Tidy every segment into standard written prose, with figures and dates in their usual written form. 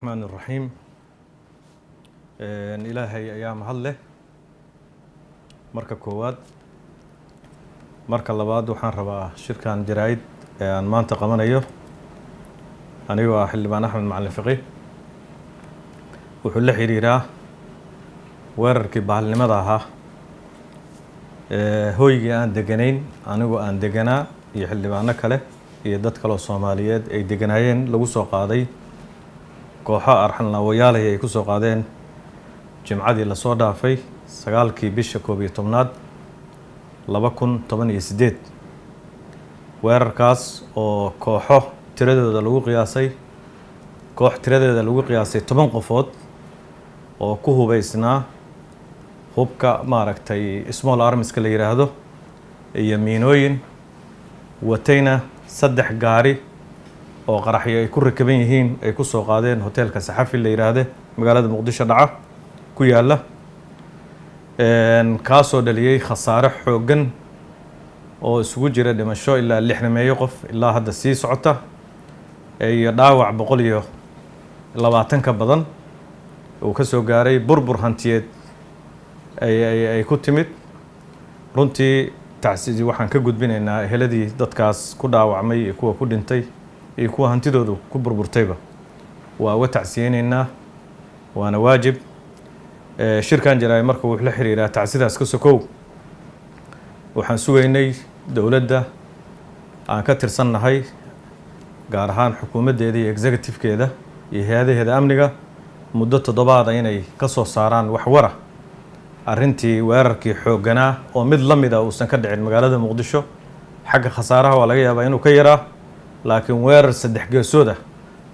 Raxmaan Raxiim. Ilaahay ayaa mahad leh marka koowaad. Marka labaad, waxaan rabaa shirkan jaraa'id ee aan maanta qabanayo, anigoo ah Xildhibaan Axmed Macalin Fiqi, wuxuu la xiriiraa weerarkii bahalnimada ahaa ee hoygii aan deganayn, anigu aan deganaa iyo xildhibaano kale iyo dad kaloo Soomaaliyeed ay deganaayeen, lagu soo qaaday kooxo arxanlaawayaalay ay ku soo qaadeen Jimcadii lasoo dhaafay, 9-kii bisha 11aad 2018. Weerarkaas oo kooxo tiradooda lagu qiyaasay, koox tiradeeda lagu qiyaasay 10 qofood oo ku hubeysnaa hubka maaragtay small armska la yidhaahdo iyo miinooyin, watayna 3 gaari oo qaraxyo ay ku rakaban yihiin, ay ku soo qaadeen hoteelka Saxafi la yidhaahde magaalada Muqdisho dhaca ku yaalla, kaasoo dhaliyey khasaare xooggan oo isugu jira dhimasho ilaa 60-meeyo qof ilaa hadda sii socota iyo dhaawac 120 ka badan uu ka soo gaaray, burbur hantiyeed ay ku timid. Runtii tacsi waxaan ka gudbinaynaa eheladii dadkaas ku dhaawacmay iyo kuwa ku dhintay iyo kuwa hantidoodu ku burburtayba. Waa uga tacsiyeyneynaa, waana waajib. Shirkan jaraa'id marka wuxuu la xiriiraa tacsidaas ka sokow. Waxaan sugaynay dowladda aan ka tirsannahay, gaar ahaan xukuumaddeeda iyo executive-keeda iyo hay-adaheeda amniga, muddo toddobaada inay ka soo saaraan wax wara arrintii weerarkii xoogganaa oo mid la mid a uusan ka dhicin magaalada Muqdisho. Xagga khasaaraha waa laga yaabaa inuu ka yaraa, laakiin weerar saddex geesood ah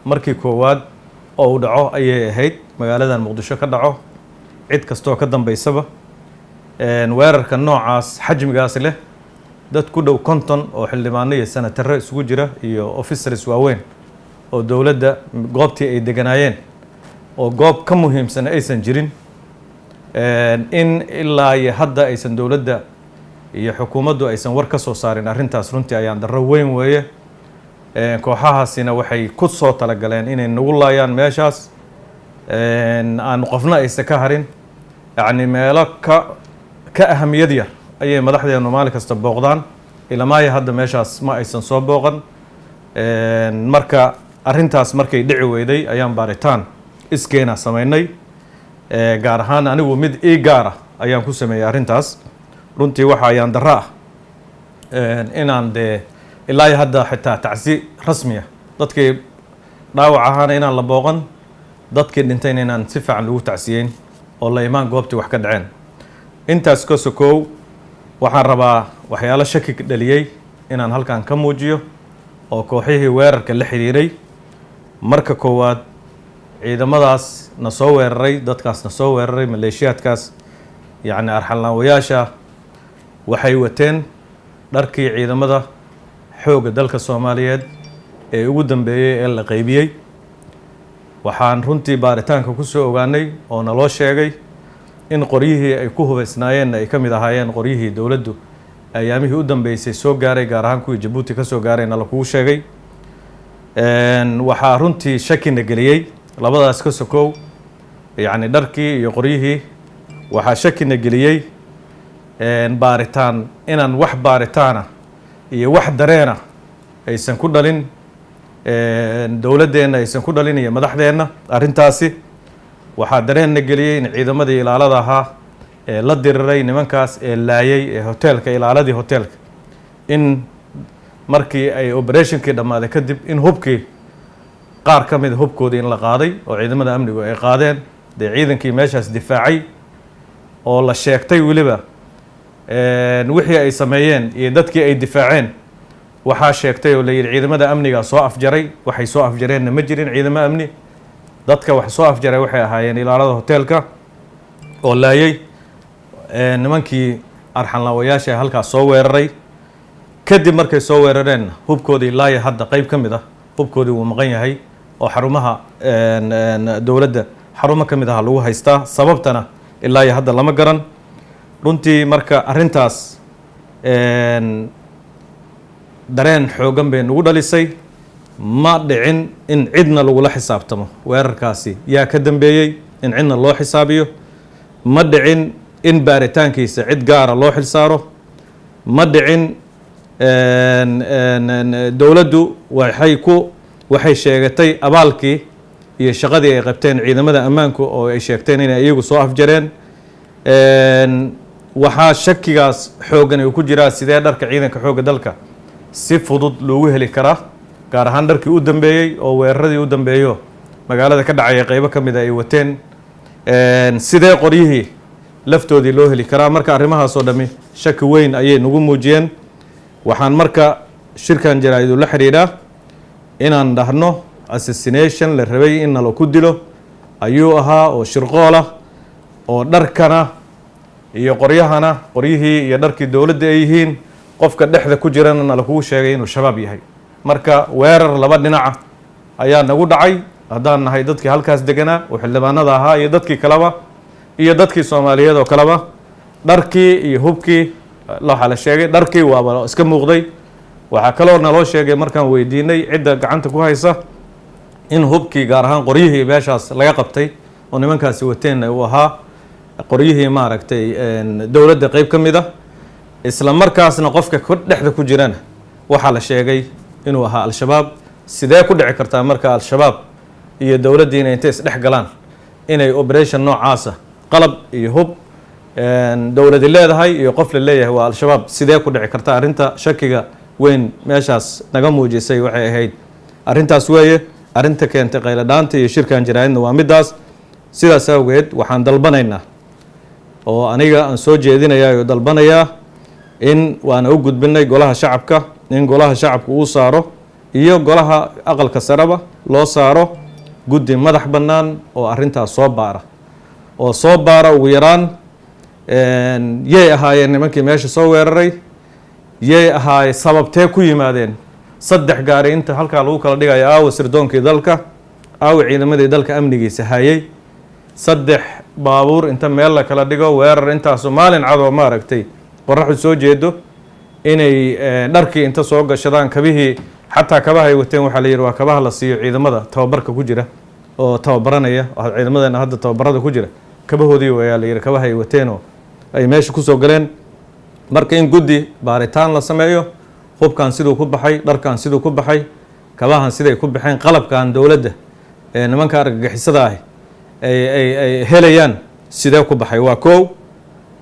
markii koowaad oo uu dhaco ayay ahayd magaaladan Muqdisho ka dhaco. Cid kastoo ka dambeysaba, weerarka noocaas xajmigaas leh, dad ku dhow 50 oo xildhibaano iyo senataro isugu jira iyo officers waaweyn oo dowladda goobtii ay deganaayeen, oo goob ka muhiimsan aysan jirin, in ilaa iyo hadda aysan dowladda iyo xukuumaddu aysan war ka soo saarin arrintaas, runtii ayaan darro weyn weeye. Kooxahaasina waxay ku soo talagaleen inay nagu laayaan meeshaas, aanu qofna aysan ka harin. Yacni meelo ka ahamiyad yar ayay madaxdeenu maalin kasta booqdaan, ilamaayo hadda meeshaas ma aysan soo booqan. Marka arrintaas markay dhici weyday ayaan baaritaan iskeena samaynay, gaar ahaan anigu mid ii gaara ayaan ku sameeyey arrintaas. Runtii waxa ayaan darro ah inaan dee ilaa iyo hadda xitaa tacsi rasmiya dadkii dhaawac ahaana inaan la booqan, dadkii dhintayna inaan si fiican lagu tacsiyeyn oo la imaan goobtii wax ka dhaceen. Intaas ka sokow, waxaan rabaa waxyaalo shaki dhaliyey inaan halkan ka muujiyo oo kooxihii weerarka la xiriiray. Marka koowaad, ciidamadaas na soo weeraray, dadkaas na soo weeraray, maleeshiyaadkaas yacni arxanlaawayaasha, waxay wateen dharkii ciidamada xoogga dalka Soomaaliyeed ee ugu dambeeyey ee la qaybiyey. Waxaan runtii baaritaanka ku soo ogaanay oo naloo sheegay in qoryihii ay ku hubaysnaayeenna ay ka mid ahaayeen qoryihii dowladdu ayaamihii u dambeysay soo gaaray, gaar ahaan kuwii Jabuuti ka soo gaarayna lakugu sheegay. Waxaa runtii shakina geliyey labadaas ka sokow, yacni dharkii iyo qoryihii, waxaa shakina geliyey baaritaan inaan wax baaritaana iyo wax dareena aysan ku dhalin dowladdeenna, aysan ku dhalin iyo madaxdeenna arrintaasi. Waxaa dareenna geliyey in ciidamadii ilaalada ahaa ee la diriray nimankaas ee laayay ee hoteelka, ilaaladii hoteelka, in markii ay operationkii dhammaaday kadib in hubkii qaar ka mida hubkoodii in la qaaday oo ciidamada amnigu ay qaadeen. Dee ciidankii meeshaas difaacay oo la sheegtay weliba wixii ay sameeyeen iyo dadkii ay difaaceen, waxaa sheegtay oo la yidhi ciidamada amniga soo afjaray. Waxay soo afjareenna ma jirin ciidamo amni. Dadka wax soo afjaray waxay ahaayeen ilaalada hoteelka oo laayay nimankii arxanlaawayaasha halkaas soo weeraray. Kadib markay soo weerareenna, hubkoodii laaya hadda qeyb ka mid ah hubkoodii wuu maqan yahay oo xarumaha dowladda xarumo ka mid aha lagu haystaa, sababtana ilaa iyo hadda lama garan runtii. Marka arrintaas dareen xooggan bay nagu dhalisay. Ma dhicin in cidna lagula xisaabtamo weerarkaasi yaa ka dambeeyey, in cidna loo xisaabiyo. Ma dhicin in baaritaankiisa cid gaara loo xilsaaro. Ma dhicin. Dowladdu waxay sheegatay abaalkii iyo shaqadii ay qabteen ciidamada ammaanku, oo ay sheegteen inay iyagu soo afjareen. Waxaa shakigaas xooggan uu ku jiraa sidee dharka ciidanka xoogga dalka si fudud loogu heli karaa, gaar ahaan dharkii u dambeeyey oo weeraradii u dambeeyo magaalada ka dhacaya qeybo ka mid a ay wateen. Sidee qoryihii laftoodii loo heli karaa? Marka arrimahaas oo dhami shaki weyn ayay nagu muujiyeen. Waxaan marka shirkan jaraa-id ula xidhiidhaa inaan dhahno assassination la rabay in nala ku dilo ayuu ahaa, oo shirqool ah, oo dharkana iyo qoryahana, qoryihii iyo dharkii dowladda ay yihiin, qofka dhexda ku jirana nala kugu sheegay inuu Shabaab yahay. Marka weerar laba dhinaca ayaa nagu dhacay, haddaan nahay dadkii halkaas deganaa oo xildhibaanada ahaa iyo dadkii kaleba iyo dadkii Soomaaliyeed oo kaleba. Dharkii iyo hubkii waxaa la sheegay, dharkii waaba iska muuqday. Waxaa kaloo naloo sheegay markaan weydiinay cidda gacanta ku haysa in hubkii, gaar ahaan qoryihii meeshaas laga qabtay oo nimankaasi wateenna, uu ahaa qoryihii, maaragtay, dowladda qeyb ka mid ah. Isla markaasna qofka ku dhexda ku jirana waxaa la sheegay inuu ahaa Al-Shabaab. Sidee ku dhici kartaa marka Al-Shabaab iyo dowladdiina intay isdhex galaan inay operation noocaasa, qalab iyo hub dowladi leedahay iyo qof la leeyahay waa Al-Shabaab, sidee ku dhici karta? Arrinta shakiga weyn meeshaas naga muujisay waxay ahayd arrintaas weeye. Arrinta keentay qayladhaanta iyo shirkan jaraa-idna waa middaas. Sidaas awgeed waxaan dalbanaynaa oo aniga aan soo jeedinayaa oo dalbanayaa in waana u gudbinay golaha shacabka, in golaha shacabka uu saaro iyo golaha aqalka sareba loo saaro guddi madax bannaan oo arrintaas soo baara, oo soo baara ugu yaraan yay ahaayeen nimankii meesha soo weeraray, yay ahaay, sababtee ku yimaadeen 3 gaari inta halkaa lagu kala dhigayo. Aawa sirdoonkii dalka? Aawa ciidamadii dalka amnigiisa hayay? 3 baabuur inta meel la kala dhigo, weerar intaasu maalin cadoo, maaragtay, qoraxdu soo jeedo, inay dharkii inta soo gashadaan, kabihii, xataa kabaha ay wateen waxaa la yidhi waa kabaha la siiyo ciidamada tababarka ku jira oo tababaranaya. Ciidamadeena hadda tababarada ku jira kabahoodii ayaa la yidhi kabaha ay wateen oo ay meesha kusoo galeen. Marka in guddi baaritaan la sameeyo, hubkan siduu ku baxay, dharkan siduu ku baxay, kabahan siday ku baxeen, qalabkan dowladda ee nimanka argagixisada ah ay helayaan sidee ku baxay, waa kow.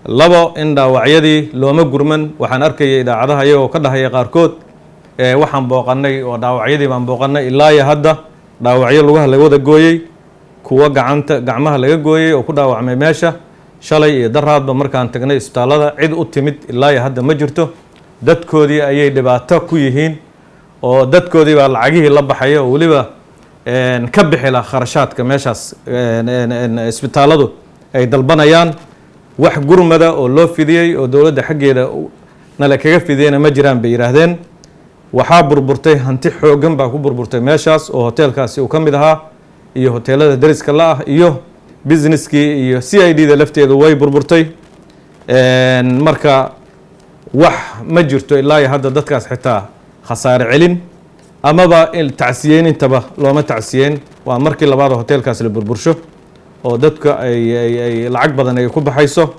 Labo, in dhaawacyadii looma gurman. Waxaan arkayay idaacadaha iyagoo ka dhahaya qaarkood, waxaan booqanay oo dhaawacyadii baan booqanay. Ilaa iyo hadda dhaawacyo lugaha laga wada gooyey, kuwo gacanta gacmaha laga gooyey oo ku dhaawacmay meesha shalay iyo daraadba markaan tagnay isbitaallada, cid u timid ilaa iyo hadda ma jirto. Dadkoodii ayay dhibaato ku yihiin oo dadkoodii baa lacagihii la baxaya oo weliba ka bixila kharashaadka meeshaas isbitaalladu ay dalbanayaan. Wax gurmada oo loo fidiyey oo dowladda xaggeeda nale kaga fidiyeyna ma jiraan, bay yidhaahdeen. Waxaa burburtay hanti xooggan baa ku burburtay meeshaas, oo hoteelkaasi uu ka mid ahaa iyo hoteelada deriska la ah iyo businesskii iyo CID da lafteedu way burburtay. Marka wax ma jirto ilaa iyo hadda dadkaas xitaa khasaare celin amaba tacsiyeyn intaba looma tacsiyeyn. Waa markii labaad oo hoteelkaas la burbursho oo dadka ay lacag badan ay ku baxayso.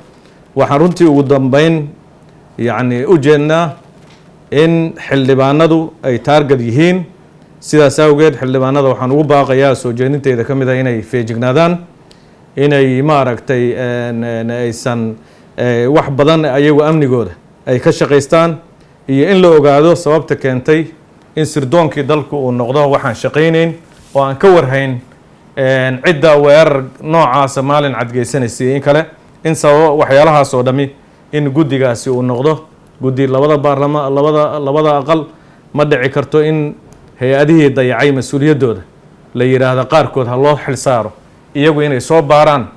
Waxaan runtii ugu dambeyn, yacni, u jeednaa in xildhibaanadu ay target yihiin. Sidaas awgeed xildhibaanada waxaan ugu baaqayaa, soo jeedinteyda ka mid ah, inay feejignaadaan, inay, maaragtay, aysan wax badan ayagu amnigooda ay ka shaqaystaan, iyo in la ogaado sababta keentay in sirdoonkii dalku uu noqdo waxaan shaqaynayn oo aan ka warhayn cidda weerar noocaasa maalin cadgeysanaysay in kale, in sababo waxyaalahaas oo dhami in guddigaasi uu noqdo guddi labada baarlama labada aqal. Ma dhici karto in hay-adihii dayacay mas-uuliyaddooda la yidhaahdo qaarkood ha loo xil saaro iyagu inay soo baaraan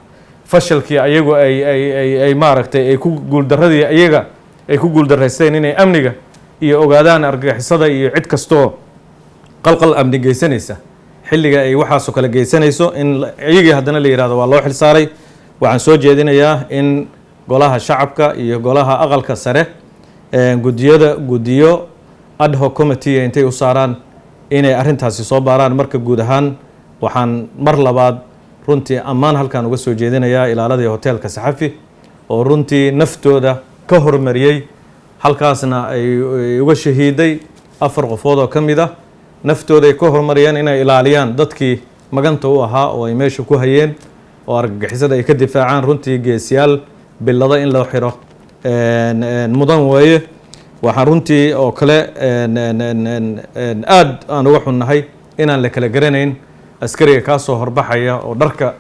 fashalkii ayagu ay, maaragtay, ay ku guuldaradii iyaga ay ku guuldaraysteen inay amniga iyo ogaadaan argagixisada iyo cid kastoo qalqal amni geysanaysa xilliga ay waxaasoo kale geysanayso, in iyagii haddana la yidhahdo waa loo xil saaray. Waxaan soo jeedinayaa in golaha shacabka iyo golaha aqalka sare guddiyada guddiyo ad hoc committee intay u saaraan. inay arrintaasi soo baaraan. Marka guud ahaan waxaan mar labaad runtii ammaan halkan uga soo jeedinayaa ilaaladii hoteelka Saxafi oo runtii naftooda ka hormariyey, halkaasna ay uga shahiiday 4 qofood oo ka mid ah. Naftooda ay ka hormariyeen inay ilaaliyaan dadkii maganta u ahaa oo ay meesha ku hayeen oo argagixisada ay ka difaacaan. Runtii geesiyaal bilada in loo xiro mudan weeye. Waxaan runtii oo kale aad aan uga xunnahay inaan la kala garanayn askariga kaa soo horbaxaya oo dharka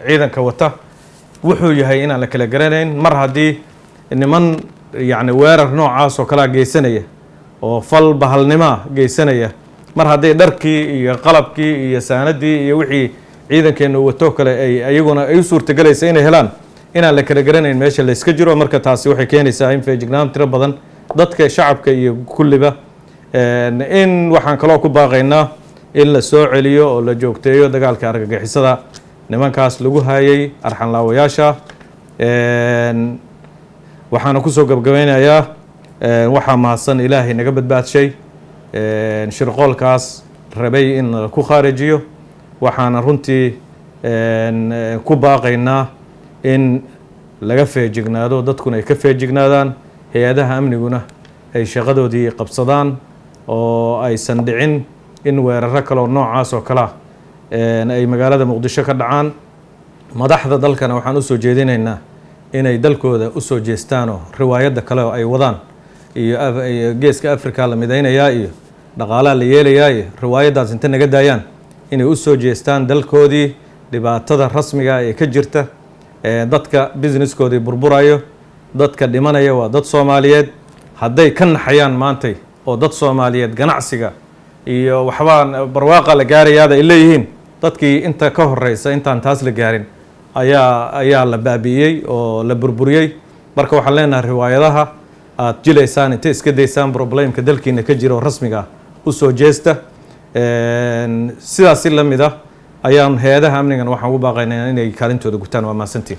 ciidanka wata wuxuu yahay, inaan la kala garanayn. Mar haddii niman yacni weerar noocaas oo kalea geysanaya oo fal bahalnimoa geysanaya, mar hadday dharkii iyo qalabkii iyo saanadii iyo wixii ciidankeenu wato kale ay ayaguna ay u suurtagelaysa inay helaan, inaan la kala garanayn meesha la iska jiro. Marka taasi waxay keenaysaa in feejignaan tiro badan dadka shacabka iyo kulliba. In waxaan kaloo ku baaqaynaa in la soo celiyo oo la joogteeyo dagaalka argagixisada nimankaas lagu hayay arxanlaawayaasha. Waxaana kusoo gabgabaynayaa, waxaa mahadsan Ilaahay naga badbaadshay shirqoolkaas rabay in la ku khaarijiyo. Waxaana runtii ku baaqaynaa in laga feejignaado, dadkuna ay ka feejignaadaan, hay-adaha amniguna ay shaqadoodii qabsadaan oo aysan dhicin in weeraro kaleoo noocaas oo kalea ay magaalada Muqdisho ka dhacaan. Madaxda dalkana waxaan usoo jeedinaynaa inay dalkooda usoo jeestaanoo riwaayadda kale oo ay wadaan iyo Geeska Africa la midaynayaa iyo dhaqaalaha la yeelayaa iyo riwaayaddaas inta naga daayaan, inay usoo jeestaan dalkoodii, dhibaatada rasmiga ee ka jirta, dadka businesskoodii burburayo, dadka dhimanaya waa dad Soomaaliyeed. Hadday ka naxayaan maantay oo dad Soomaaliyeed ganacsiga iyo waxbaa barwaaqa la gaarayaada ay leeyihiin, dadkii inta ka horeysa intaan taas la gaarin ayaa la baabi'iyey oo la burburiyey. Marka waxaan leenahay, riwaayadaha aad jilaysaan intay iska daysaan, problemka dalkiina ka jira oo rasmiga ah usoo jeesta. Sidaas si la mid ah ayaan hay-adaha amnigan waxaan ugu baaqaynaa inay kaalintooda gutaan. Waa mahadsantiin.